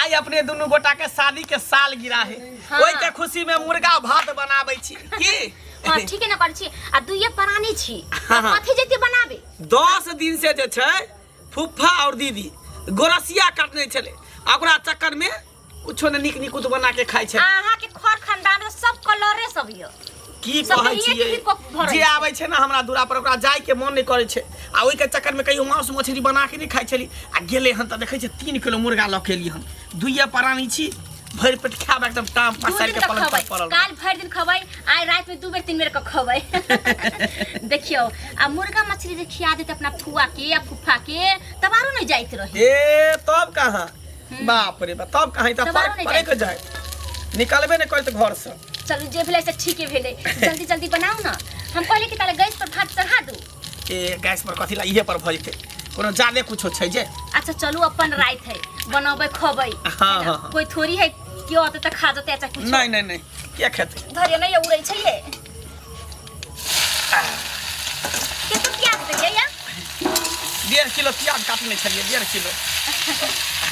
आइ अपने दुनू गोटा के शादी के साल गिरा है। हाँ। ओहि के खुशी में मुर्गा भात बनाबै छी की। हाँ, ठीक है ना करै छी आ दुइये प्राणी छी। हाँ, हाँ। कथी जैती बनाबे? 10 दिन से जे छै फुफा और दीदी गोरसिया काटने छलै, आ ओकरा चक्कर में कुछो ने नीक निकुत बना के खाइ छै। अहाँ के खर खानदान में सब कलरे सब यो। की सब कहै एक छियै ही कोप भरल जे छै। आबै छै ने हमरा दूरा पर, ओकरा जाय के मन नहि करै छै, आ ओहि के चक्कर में कहियो मांस मछली बना के नहि खाइ छली। आ गेलै हन तऽ देखै छै 3 किलो मुर्गा लऽ के एली हन। दुइये प्राणी छी, भरि पेट खायब, एकदम टाँग दू पसारि दिन के के पलंग पर खबै, पड़ल। काल भरि दिन खबै, आइ राति में 2 बेर 3 बेर के खबै। देखियौ, आ मुर्गा मछली जे खिया देते अपना फुआ के या फुफा के, तब आरो नहीं जाइत रहे। ए तब कहाँ, बाप रे बाप, तब कहाँ, ई तऽ तब आरो फर्क नहि पड़े के जाय, निकलबे नहि करत घर से। चलू जे भेलै से ठीके भेलै, जल्दी जल्दी बनाउ ना। हम कहली कि ताले गैस पर भात चढ़ा दू। ए गैस पर कथी ला, इहे पर भऽ जेतै, कोनो जादे कुछो छै जे। अच्छा चलू, अपन राति है, बनबै खबै। हाँ, है ना? हाँ, हाँ। कोई थोड़ी है क्यों अते त खा जते। अच्छा कुछ नहीं नहीं नहीं, के खेतै? धरियो नहीं उड़ै छै ये। के तो प्याज देलियै या? 1.5 किलो प्याज काटने छलियै, 1.5 किलो।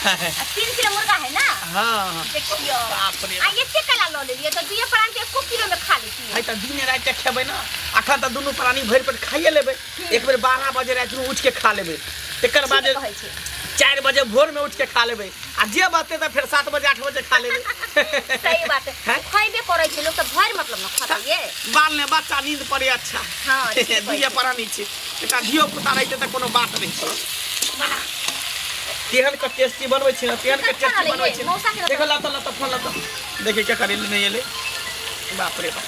आ 3 किलो मुर्गा है ना? हाँ, हाँ। देखियो। बाप रे। आ एते कला ल लेलियै त दुइये प्राणी के एको किलो में खा लेतियै। है त दिने राति खेबै ना, अखन त दुनू प्राणी भरि पेट खाइए लेबै। एक बेर 12 बजे राति में उठ के खा लेबै, तेकर बाद ठीके कहै छी। 4 बजे भोर में उठ के खा लेबै, आ जे बचतै त फेर 7 बजे 8 बजे खा लेबै। सही बात है। हैं? खइबे करै छै लोक त भरि मतलब न खतैये। बाल ने बच्चा नींद पड़े। अच्छा। हाँ, ठीक कहै दुइये छी। प्राणी छी, एकटा धियो पुता रहितै त कोनो बात नहि छै। तेहन के टेस्टी बनबै छी ने, तेहन के कखन टेस्टी एलै बनबै ये? छी। मौसा के देखो, लत लत फोन लत, देखी के करे नहि एलै। बाप रे बाप,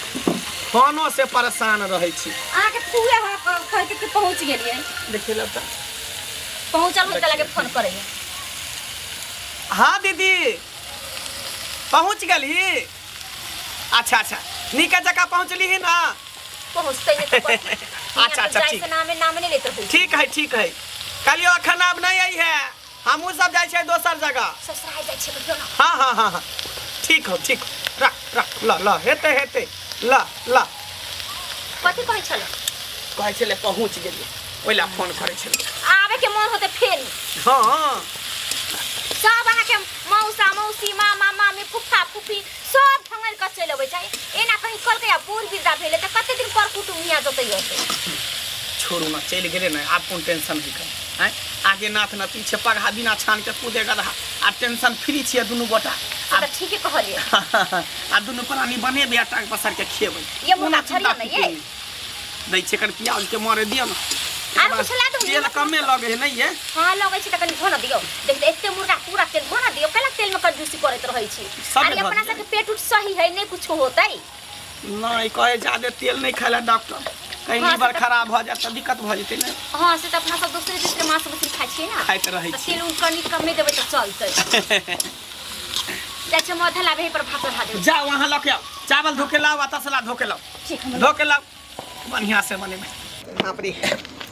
फोनो से परेशान रहै छी। अहाँ के फुए कह के पहुंच गेलियै। देखी लत पहुंचल होते लगे फोन करे। हाँ दीदी पहुंच गेली। अच्छा अच्छा, नीक जगह पहुंचली ही ना? पहुंचते नहीं तो अच्छा, अच्छा, ठीक। नामे नाम नहीं लेते हो। ठीक है ठीक है, कहलियो अखन आब नहीं आई है, हमहूँ सब जाइ छियै दोसर जगह। ससुराल जाइ छियै कहियो ना। हाँ हाँ हाँ हाँ, ठीक हो ठीक हो, रख रख, ल ल, हेतै हेतै, ल ल। कथी कहै छलो? कहै छलै पहुँच गेलियै, ओहि लए फोन करै छलै। आबे के मन होते फेर। हाँ। सब अहाँ के मौसा मौसी मामा मामी फुफा फुफी सब ठंगल के चलि अबै छै। एना कहीं कहलकै आ बूढ़ वृद्धा भेलै तऽ कते दिन कर कुटुम हियाँ जतै अतै। छोड़ू ना, चलि गेलै ने, आब कोन टेंशन है कर आँय, आगे नाथ न पीछे पगहा, बिना छान के कूदे गदहा। आब टेंशन फ्री छियै दुनू गोटा। से तऽ ठीके कहलियै। आ दुनू प्राणी बनेबै आ टांग पसारि के खेबै। ये मुर्गा कोनो चिंता छड़ियौ ने ये। फिक्र नहि। दै छै कनि प्याज के मरे दियौ ने। आर कुछ ला दू? तेल कमे लगे है नहीं ये? हाँ लगै छै तऽ कनि धो न दियौ। देख तऽ एते मुर्गा पूरा तेल धो न दियौ, कैला तेल में कंजूसी करैत रहै छी। सब अरे धऽ अपना दियौ। सबके पेट उट सही है, नहीं कुछ होतै। नहीं कहे ज्यादा तेल नहीं खाए ला डॉक्टर, कहीं हाँ, लीवर से तऽ- खराब भऽ जायत तऽ दिक्कत भऽ जेतै ने। हाँ से तऽ अपना सब दोसरे दोसरे मांस मछली खाइ छियै ना, खाइत रहै तऽ छियै। तेल उल कनि कमे देबै तऽ चलतै। जाइ छै मध लाबे पर भात चढ़ा देबै। जाओ वहाँ लऽ के आउ, चावल धो के लाओ आ तसला धो के लाओ। ठीक, हम धो के लाओ, बढ़िया से बनेबै। बाप रे।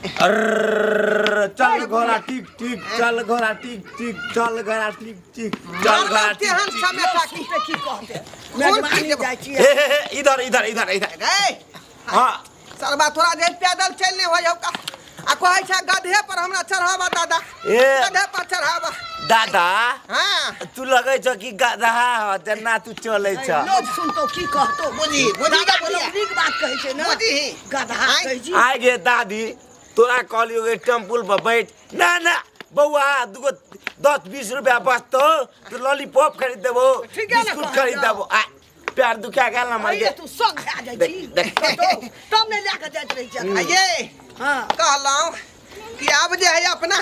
अर्र, चल घोड़ा टिक टिक, चल घोड़ा टिक टिक, चल घोड़ा टिक टिक, चल घोड़ा टिक तेहन टिक। समय था कि की कहते खून पी मेजबानी देबो। जाइ छियै। हे हे हे, इधर इधर इधर इधर। रे हाँ सरबा, तोरा जे पैदल चलने हो जाऊ का आ कहै छै गधे पर हमरा चढ़ावा दादा। ए। गधे पर चढ़ावा दादा। हाँ। तू लगै छ कि गधा ह जेना तू चलै छ। लोग सुनतो की कहतो? बुझी बुझी दादा गे बुढ़िया। लोग नीक बात कहै छै ने। बुझी। गधा आँय। कहै छी। आइ गे दादी, तोरा कहलियौ गे टेम्पुल पर बैठ ना ना बौआ, दूगो 10-20 रुपया बचतौ तो लॉलीपॉप खरीद देबो, ठीके ने बिस्कुट कहलियौ। खरीद देबो। आ पैर दुखा गेल ना मर अरे गे। तू सब भए जाइ देख, छी देख। कतौ, तब नहि लए कऽ जाइत रहै छै। आ ये हाँ। कहलहुँ कि आब जे है अपना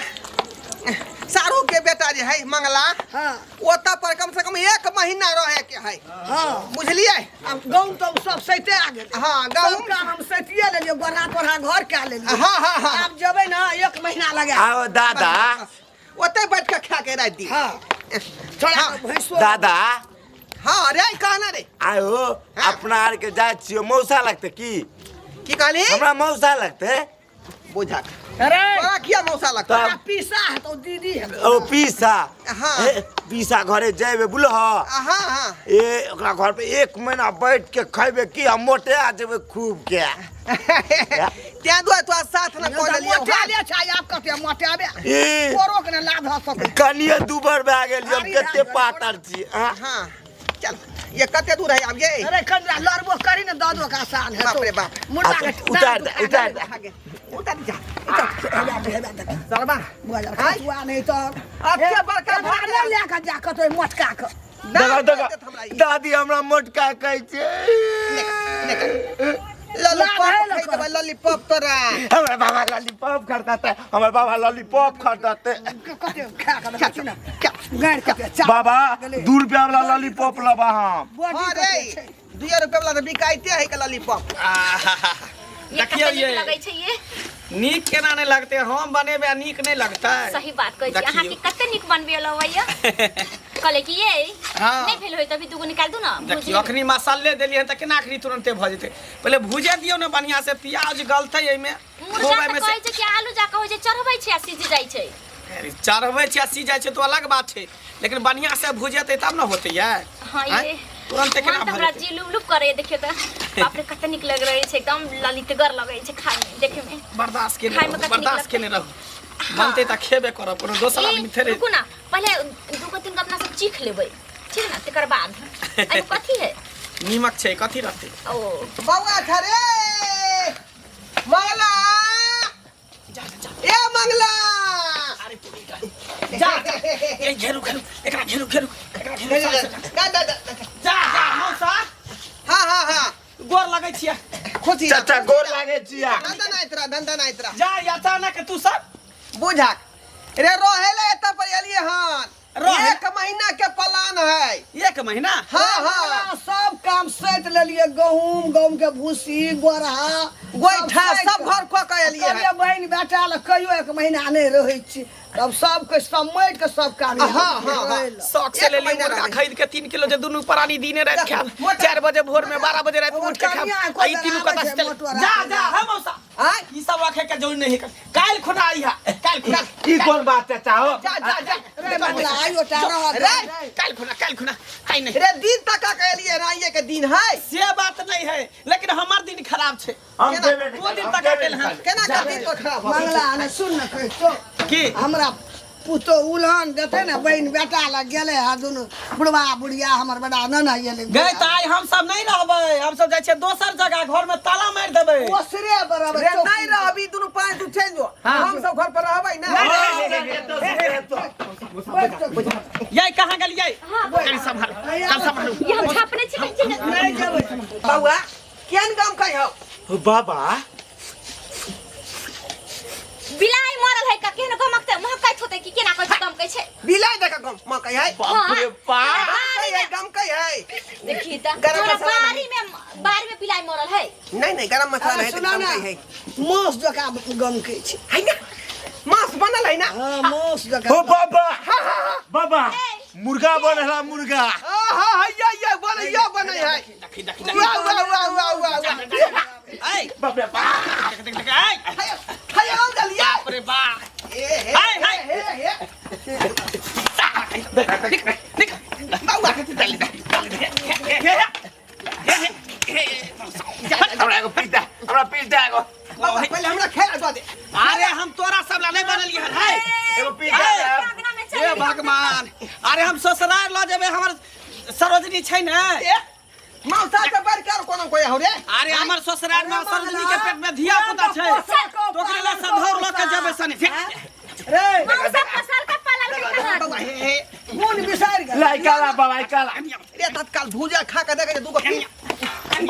सारू के बेटा जे है मंगला, हाँ। ओतऽ पर कम से कम 1 महीना रहे के है। हाँ। बुझलियै? आब गहूँम तऽ सब सैते आ गेलै। हाँ, गहूँम। सब काम हम सैतिये लेलियै, गोरहा तोरहा घर कए लेलियै। हाँ, हाँ, हाँ। आब जेबै ने 1 महीना लगा। आओ दादा। ओतै बैठ के खा के राखि दी। हाँ। थोड़ा हाँ। भैंसो। दादा। हाँ रे, कहना रे। आयो। हाँ। अपना आर के जाइ छियो मौसा लगते की? की कहली? हमरा मौसा लगते। बुझा। अरे तोरा किया मौसा लगता? तोरा पीसा है तो दीदी है। ओ पीसा। हाँ। हे, पीसा घरे जेबे बुझल हाँ हाँ ए ओकरा घर पे एक महीना बैठ के खैबे की हम मोटे आ जेबे खूब के त्या दुआरे तोरा साथ न कऽ देलियौ मोटाले छै आब कते मोटाबे ए कोरो के ने लाभ भऽ सकै कनिए दूबर भए गेल हम कते पातर छी हाँ चल ये कते दूर है आब ये अरे कंजरा लड़बो करी ने दऽ दो के आसान है बाप रे बाप। मुर्दा के उतार दे उतार दे उतार जा हेबा दे हेबा दे सरबा बुआ खसुआ नहीं तो अते बड़का भारे ले के जा कतो मोटका के देखा देखा दादी हमरा मोटका कहै छै लॉलीपॉप खाइ देबै लॉलीपॉप तोरा हमरा बाबा लॉलीपॉप खरीदते हमर बाबा लॉलीपॉप खरीदते कते खा के देखै छी ने गाड़ि कते चा बाबा 2 रुपया वाला लॉलीपॉप लेबा हम हाँ रे 2 रुपया वाला तऽ बिकाइते है के लॉलीपॉप ये देखियौ कते नीक ये। लगै छै ये नीक केना नहीं लगते हम बनेबे आ नीक नहीं लगतै सही बात कहै छी देखियौ। अहाँके कते नीक बनबे लबैया कहले कि ये हाँ। नहीं भेल होय तभी दूगो निकाल दू ना भूज देखियौ अखनी मसाले देलियै हन तऽ केना अखनी तुरंते भऽ जेतै पहिले भूजे दियौ ने बढ़िआँ से प्याज गलतै एहिमे मुर्गा खूब तऽ एहिमे कहै से छै कि आलू जाके होइ छै चढ़बै छै आ सिझ जाइ छै चढ़बै छै आ सीझ जाइ छै तऽ अलग बात छै लेकिन बढ़िआँ से भुजेतै तब ने होतै यै हाँ आँय? ये तुरंते केना मन तऽ भऽ हमरा जेतै जी लुप लुप करैए देखियौ तऽ बाप रे कते नीक लग रहल छै एकदम ललितगर लगै छै खाय में देखे में बर्दाश्त केने खायमे रहू कते नीक बर्दाश्त लगतै। केने रहू बनतै तऽ खेबे करब कोनो दोसर ई, आदमी थोड़े रुकू ना पहिले दूगो तीन गो अपना सब चीख लेबै ठीक ना तकर बाद एहिमे कथी है नीमक छै कथी रहतै ओ बौआ छ रे मंगला जा जा ए मंगला अरे पूरी का जा जा ए घेरू घेरू एकरा घेरू घेरू एकरा घेरू जा दा दा दा दा। जा जा मौसा हाँ हाँ हाँ गोर लगै छियै खुशी चाचा गोर लागे छिया धंधा नाइत रह धंधा नाइत रह जा अचानक तू सब बुझाक रे रहेले एतऽ पर एलिए हन रहे? एक महीना के प्लान है एक महीना हाँ हाँ सब काम सैत लेलिए गहूम गहूम के भूसी गोरहा गोइठा सब घर कऽ के एलिए हन कहलिए बहिन बेटा लग कहियो एक महीना नहीं रहै छी तब सबके समेट के सब काम हाँ, हाँ, हाँ। शौक से एक ले ली महीना मुर्गा रहै। खरीद के 3 किलो जे दुनू प्राणी दिने राति खायब मोटा- 4 बजे भोर में 12 बजे राति में उठ के खायब मोटकनिया आ ई तीनू कोइ कतऽ से चल मोटवा जा राखै जा हम मौसा आँय? ई सब रखे के जरूरी नहीं है काल्हि खुना आइहा काल्हि खुना ई कोन बात चाचा हो जा जा जा रे मंगला आइयो टा रह रे काल्हि खुना काल्हि खुना आइ नहीं रे दिन तक के एलिए हन आइए के दिन है से बात नहीं है लेकिन हमर दिन खराब छै हम देबे दू दिन तक अकेले हन केना के दिन तो खराब हो मंगला ने सुन न कहि तो की हमरा पुतो उलहन देते ने बहिन बेटा लग गेलै हा दुनू बुढ़वा बुढ़िया हमर बड़ा न न गेलै गए तऽ आइ हम सब नहीं रहबै हम सब जाइ छियै दोसर जगह घर में ताला मारि देबै ओसरे बराबर रे नहीं रहबी दुनू पाँच तू चलि जो हम सब घर पर रहबै ना ये कहाँ गेलियै कनि सम्हारू कनि सम्हारू ये हम छापने छी कहीं छी नहीं जेबै बौआ केहन गाम कहि हौ बाबा बिलाई मरल है का केहन गमकते महकैत होतै कि केना कहै छै गमकै छै बिलाइ देख गम मकै है बाप रे बाप गम है गम कै है देखी त गरम तोरा मसाला बारी में बारी में बिलाई मरल है नहीं नहीं गरम मसाला है सुना गम ना कै है मांस जकाँ गमकै छै है ना मांस बनल है ना हाँ मांस जकाँ हो बाबा बाबा मुर्गा बनला मुर्गा आहा हैया ये बनै ये बनै है देखी देखी वाह वाह वाह वाह वाह वाह ऐ बाप रे बाप देख देख देख ऐ है आ गेलियै बाप रे बाप ए हे हाय, हाय। हे हे निक बौआ हमरा एगो पीस दे हमरा पीस दे एगो बौआ पहिले हमरा खेला दऽ दे अरे हम तोरा सब ला नहीं बनलियै हन है एगो पीस दे अंगना में चल हे भगवान अरे हम ससुराल लऽ जेबै हमर सरोजनी छै ने ए मौसा से बढ़ के कोनो कोई हो रे अरे हमर ससुराल में सरोजनी के पेट में धिया पुता छै तोकरे ला सधौर लऽ के जेबै सनी रे मौसा फसल का पालल है कहाँ बौआ हे हे मोन बिसारि गेल लाइकाला बाबा काला रे तत्काल भूजा खा के देखे दूगो पी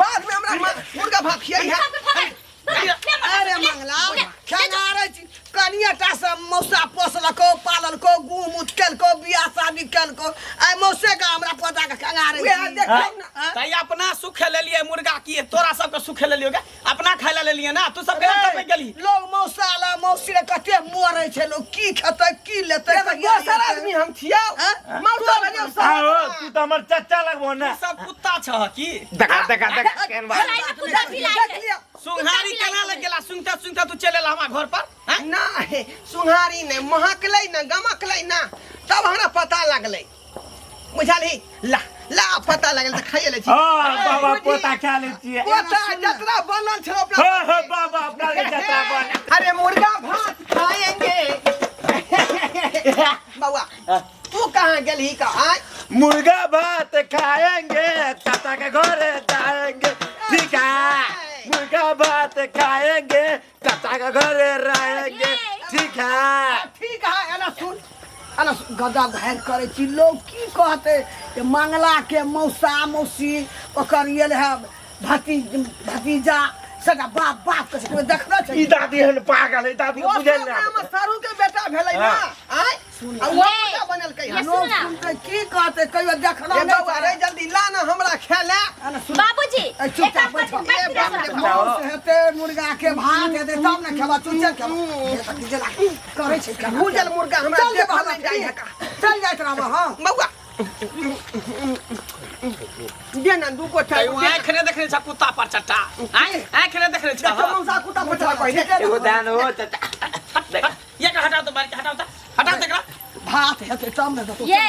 बाद में हमरा मुर्गा भात खियाई है अरे मंगला खेनारे छी कनिया टा से मौसा पोसलको पाललको गु मुत केलको बियाह शादी केलको आइ मौसे के हमरा पोता के खंगारे उएह छी देखौ ना तै अपना सुखे लेलियै मुर्गा की तोरा सबके सुखे लेलियो गे अपना खाय ला लेलियै ना तू सब केना टपक गेली लोग मौसा ला मौसी रे कते मरे छै लोग की खेतै की लेतै रे तो कहिया दोसर लेतै? आदमी हम छियौ हाँ? मौसा भेलियौ आओ सब तू तो हमर चाचा लगबो ना तू सब कुत्ता छह की देखा देखा देखा केहन बात बिलाई में कुत्ता बिलाई देख है लियौ। सुंघारी केना लग गेला सुंघते सुंघते तू चलि एला हमरा घर पर हैं? ना सुन्हारी नहि महकलै ना गमकलै ना तब हमरा पता लगलै बुझलही ला ला पता लागल तऽ खाइए लै छी हाँ बाबा पोता खा लै छियै पोता जतरा बनल छौ अपना हाँ हाँ बाबा अपना के जतरा बन अरे मुर्गा भात खाएंगे बउआ तू कहाँ गेलही का आय मुर्गा भात खाएंगे चाचा के घर जाएंगे ठीक है मुर्गा भात खाएंगे चाचा के घर रहेंगे ठीक है ठीक है एना सुन एना सुन, गदा घायल करै छी लोग की कहतै जे मंगला के मौसा मौसी ओकर ये है भतीजा सगा बाप बाप के छै देखने छै ई दादी हन पागल है दादी के बुझल अपना नहि में सारू के बेटा भेलै ना हाँ। आय आ वो बेटा बनलकै ये हन सुन लोग ना। सुनतै की कहतै कहियो देखना ए नहि बउआ रे जल्दी ला ना हमरा खेला एना सुन बाबूजी ए, चुपचाप एक काम बैठो। करथिन, बैठ ए, बाप रे के बाप। मांस हेतै मुर्गा के भात हेतै तब ने खेबा चुच्चे खेबा ये तऽ की जेना करै छै केना। भूजल मुर्गा हमरा चल जेबा देखल नहि जाइ है का चल जाइत रहबा हँ बउआ दे ना दू को तैयो आँख नहि देखने छ कुत्ता पर चट्टा आँख आँख नहि देखने छ देखो मौसा कुत्ता पछा पहिले एगो दान हो चाचा ये के हटाओ तो मार के हटाओ तो हटाओ तो एकरा भात हेतै तब ने देतौ ये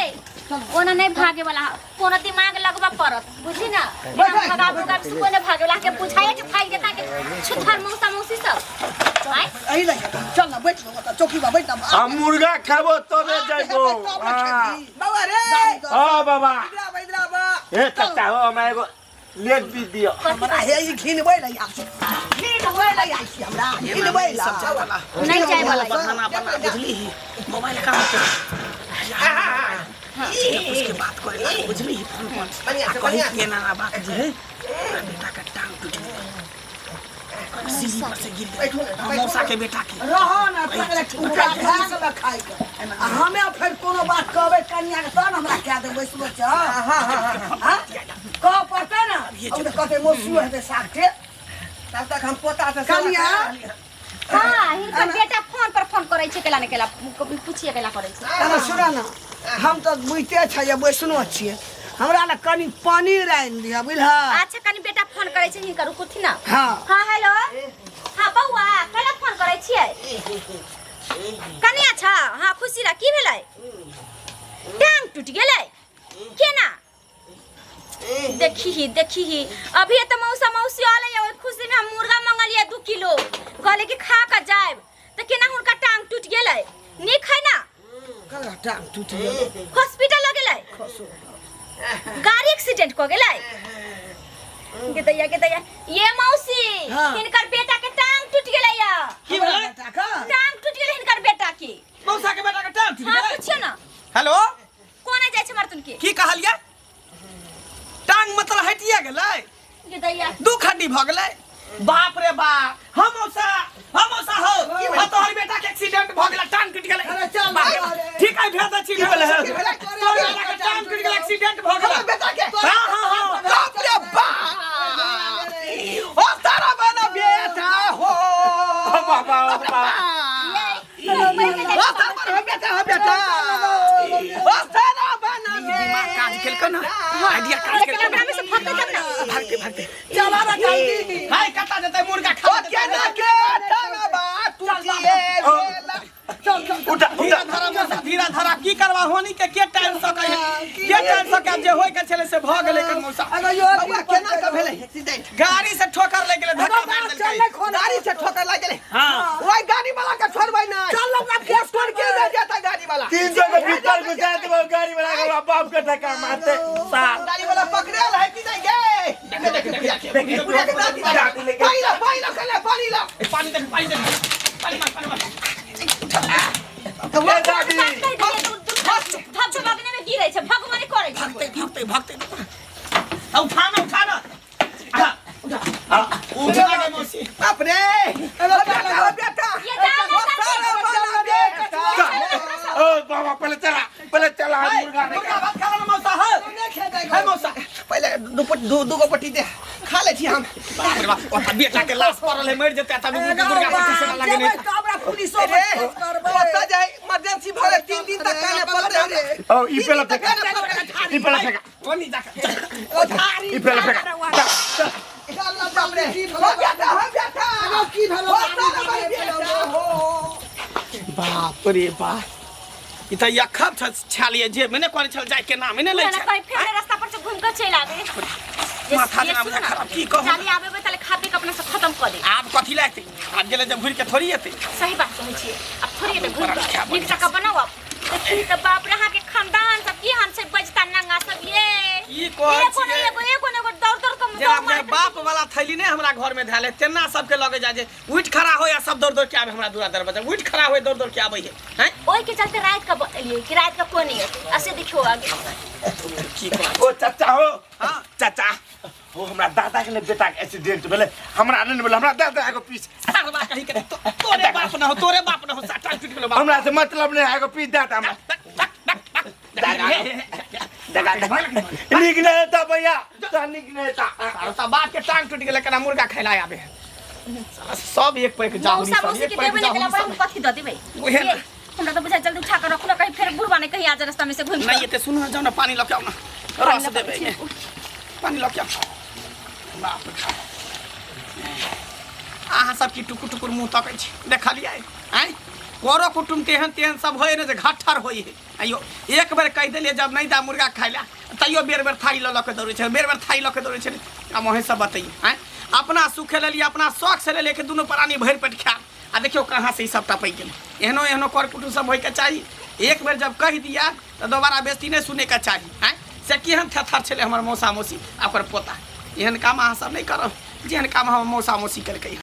ओना नहीं भागे वाला कोनो दिमाग लगबा पड़त बुझली ना भगा भगा से कोई नहीं भागे वाला के बुझाए के भाग जेता के छुथर मौसा मौसी सब आय एही लए चल ना बैठ ओतऽ चौकी पर बैठ ना हम मुर्गा खेबो तबे जइबो हाँ बउआ रे हाँ बाबा इधर आब इधर आब हे चाचा हो हमरा एगो लेग पीस दियो हमरा हे ई घिनबै लए आइ छी घिनबै लए आइ छी हमरा घिनबै लए सब जाय वाला नहीं जाए वाला बहाना बना बुझली मोबाइल काम कर उसके बात करे ला बुझली फोन पर बढ़िया से आ कही बढ़िया कि एना ना बात जे है तोरा बेटा के टांग टूट गेल सीढ़ी पर से गिर गेल मौसा के बेटा के रह ना तकरे ओकरा भए गेल खाइ के आ हमे फेर कोनो बात कहबै कनिया के तब ने हमरा कए देबै सोच हां कह पड़तै ने अब तऽ कहतै मौसियो हेतै साथे तब तक हम पोता से सेवा कनिया करा लिअ। हां हिनकर बेटा फोन पर फोन करै छै केला ने केला पूछिए केला करै छै अरे सुन ने हम तऽ बुझिते छै जे बैसनो छियै हमरा ने कनि पनीर आनि दिअ बुझलह अच्छा कनि बेटा फोन करै छै हिनकर रुकथिन ना हाँ। हां हेलो हां बौआ केला फोन करै छियै कनि अच्छा हां खुशी रह की भेलै टांग टूटि गेलै केना देखी ही देखी ही अभी तो मौसा मौसी आले ओहि खुशी में हम मुर्गा मंगलिए 2 किलो कहले कि खा के जाएब त केना हुनका टांग टूट गेलै नीक है ना ककरा टांग टूटि गेलै हॉस्पिटल लग गेलै गाड़ी एक्सीडेंट क गेलै के दैया के दैया ये मौसी हाँ। हिनकर बेटा के टांग टूट गेलै या की भेलै बेटा का टांग टूट गेलै हिनकर बेटा के मौसा के बेटा के टांग टूट हां गेलै पूछियो ना हेलो कोना जाइ छै मरतुन के की कहलियै टांग मतलब हटिए गेलै के दैया दू खड्डी भऽ गेलै बाप रे बाप हम मौसा हम मौसा हो हम तोहर बेटा के एक्सीडेंट भऽ गेलै टांग टूटि गेलै अरे चल बाप रे, अरे। ठीक है भेज दै छी की भेलै? भेज दै छी। तोहर बेटा के टांग टूटि गेलै एक्सीडेंट भऽ गेलै हमर बेटा के हाँ हाँ हाँ बाप रे बाप ओ तारा बना बेटा हो बाबा ओ बाबा ये ओ तारा बना बेटा हो बेटा ओ तारा बना दिमाग काज केलकै ना आइडिया काज लेकिन केलकै हमरा में से फटतै तब ना भागते भागते चला ना जल्दी हाय कता जेतै मुर्गा खा ओ केना के तारा बा टूटिए गेला चल चल उठा धीरा उठा धारा मौसा धीरा धारा की करबा होनी के के टाइम सकै के टाइम सकै जे होय के छलै से भऽ गेलै कर मौसा अगर यो बउआ केना के भेलै एक्सीडेंट गाड़ी से ठोकर लागि गेलै धक्का मारि चल देलकै ने खोल गाड़ी से ठोकर लागि गेलै हां ओइ गाड़ी वाला के छोड़बै नै चल अपना केस कर के ले जेतै गाड़ी वाला 300 के भीतर घुसा देबो गाड़ी वाला के बाप के धक्का मारते साल गाड़ी वाला पकड़ेल है कि नहीं गे देख देख देख दादी लेके पानी ला पानी ला कने पानी ला पानी देख पानी देख पानी मार पानी मार ए दादी धब धब में गिरै छै भगवाने करै छै भागते भागते भागते आ उठा ना उठा ना उठा उठा के मौसी बाप रे ओ बेटा ओ बेटा ये जाओ ना, ओ सारा बना बेटा ओ बाबा पहले चला पहले चला मुर्गा नहीं मुर्गा भात खा ना मौसा है नहीं खेतै है मौसा पहिले दू दू दूगो पट्टी दे खा ले छी हम बाप रे बाप ओता बेटा के लाश पड़ल है मर जेतै तब मुर्गा पट्टी से लगे नहीं जेबै तऽ हमरा पुलिसो रे पर केस करबै ओतऽ जाय इमरजेंसी भऽ गेलै 3 दिन तक काने पड़तै रे ओ ई पहले फेंका ई पहले फेंका कोनी जाके ओ थारी ई पहले फेंका चल चल ना बाप रे की ओ भेलो बेटा हो बेटा अरे की भेलो ओ सारा बना बेटा हो बाप रे बाप ई तऽ यखब छलियै जे मने कहने छल जाय के नामे नहि लै ना छै कहीं फेर रास्ता पर से घूम के चलि आबे। माथा जेना बुझा खराब, की कहू? जाली आबे ताले खा पी के अपना सब खत्म कर दे। आब कथी लए एतै? आब गेलै जब घुरि के थोड़ी एतै। सही बात कहै छियै, आब थोड़ी एतै घुरि बड़ा के। खाय नीक जकाँ बनाउ आब। देखी तऽ बाप रे, अहाँके खानदान सब की हम छै बजता नंगा सब ये। की कहै एगो ने छियै? एगो, एगो ने एगो दौड़ दौड़ के जेना दौड़ मारैत। बाप वाला थैली नहि हमरा घर में धैल है, तेना सबके लगे जाय जे उठि खड़ा हो या सब दौड़ दौड़ के आबे हमरा दूरा दरवाजा, उठि खड़ा हो दौड़ दौड़ के आबै है। हैं? ओहि के चलते रात के एलियै कि रात के कोई नहीं एतै। आ से देखियौ आगे। की कहै? ओ चाचा हो। हाँ। चाचा हो, हमरा दादा के ने बेटा के एक्सीडेंट भेलै, हमरा नहि भेलै, हमरा दादा एगो पीस। सारवा कही के तोरे बाप न हो, तोरे बाप न हो, साटा टूट गेलो बाप। हमरा से मतलब नहीं है, एगो पीस दादा हमरा। नीक नहीं हेता भैया, तो नीक नहीं हेता। सारा बाप के टांग टूट गेलै, केना मुर्गा खैला आबे है। साला सब एक पर एक जाहुरी, मौसा सब मौसी एक के पर एक देबै नहीं जाहुरी पर हम सब। कथी दऽ देबै? उहे ने। ये, हमरा तऽ बुझाइ जल्दी उठा कऽ रखू ने, कहीं फेर बुढ़बा ने कहीं आ जाए रास्ता में से घुमि नहीं एते सुनू, जाओ ना पानी लऽ के आउ ना, रस देबै एहिमे। पानी लऽ के आउ। बाप रे, अहाँ सब की टुकुर टुकुर मुँह तकै छी देखलियै? आँय, करो कुटुम तेहन तेहन सब होइ ने जे घट्ठर होइ है। आइयो एक बेर कहि देलियै जब नहि दा मुर्गा खाइ लए, तैयो बेर बेर थारी लऽ लऽ के दौड़ै छै, बेर बेर थारी लऽ के दौड़ै छै। आब अहीं सब बतैयौ, आँय, अपना सुखे लेलियै, अपना शौक से लेलियै कि दुनू प्राणी भरि पेट खायब, आ देखियौ कहाँ से ई सब टपकि गेलै। एहनो एहनो कर कुटुम सब होइके चाही। एक बेर जब कहि दिया तऽ दोबारा बेसी नहि सुनैके चाही। आँय, से केहन थेथर छलै हमर मौसा मौसी आ ओकर पोता। एहन काम अहाँ सब नहि करब जेहन काम हमर मौसा मौसी केलकै।